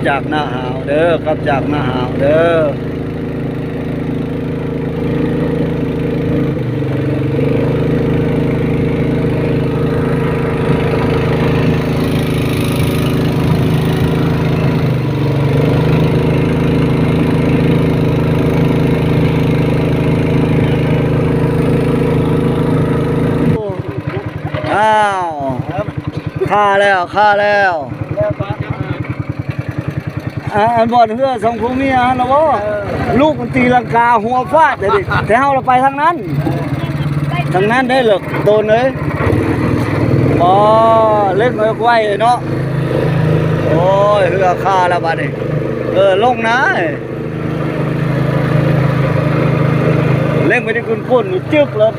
ຈາກໜ້າຫາວເດີ ກັບຈາກໜ້າຫາວເດີ. ອ້າວ ຄາແລ້ວ ຄາແລ້ວ. ອ່າ ອັນບ່ອນເຮືອສອງຜົວເມຍຫັ້ນນະບໍ? ເອີ ລູກມັນຕີລັງກາຫົວຟາດເດ້ ແຕ່ເຮົາລະໄປທາງນັ້ນ ທາງນັ້ນເດ້ລະໂຕນເອີຍ. ອໍ ເຫຼັ້ງເອີກໄວ້ເນາະ. ໂອ້ຍ ເຮືອຄາລະບາດນີ້. ເອີ ລົງນາ. ເລັ່ງໄປທີ່ຄຸນພຸ້ນ ຈຶ່ກໂລດ.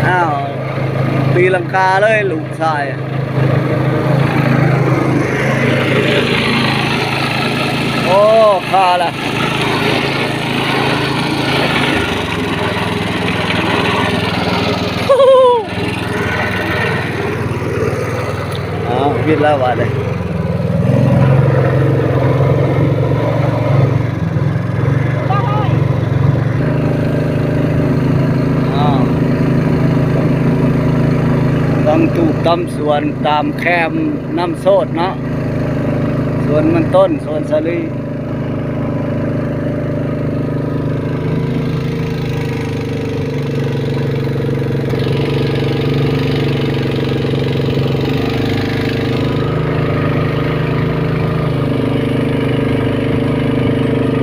ອ້າວ ຕີລັງກາເລີຍລູກຊາຍ. ໂອ້ ຄາລະ. ອ້າວ ວິດແລ້ວບາດນີ້. ອ້າວ ຕັ້ງຕູບຕຳສວນຕາມແຄມນ້ຳໂຊດເນາະ ສວນມັນຕົ້ນ ສວນສາລີ.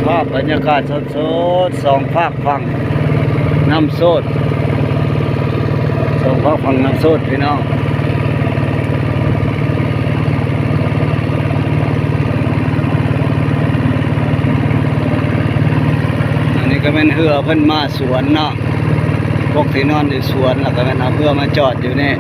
ພາບບັນຍາກາດສົດໆ ສອງຟາກຝັ່ງນ້ຳໂຊດ ສອງຟາກຝັ່ງນ້ຳໂຊດພີ່ນ້ອງ. ອັນນີ້ກະແມ່ນເຮືອເພິ່ນມາສວນເນາະ ພວກທີ່ນອນຢູ່ສວນ ລະກະແມ່ນເອົາເຮືອມາຈອດຢູ່ນີ້.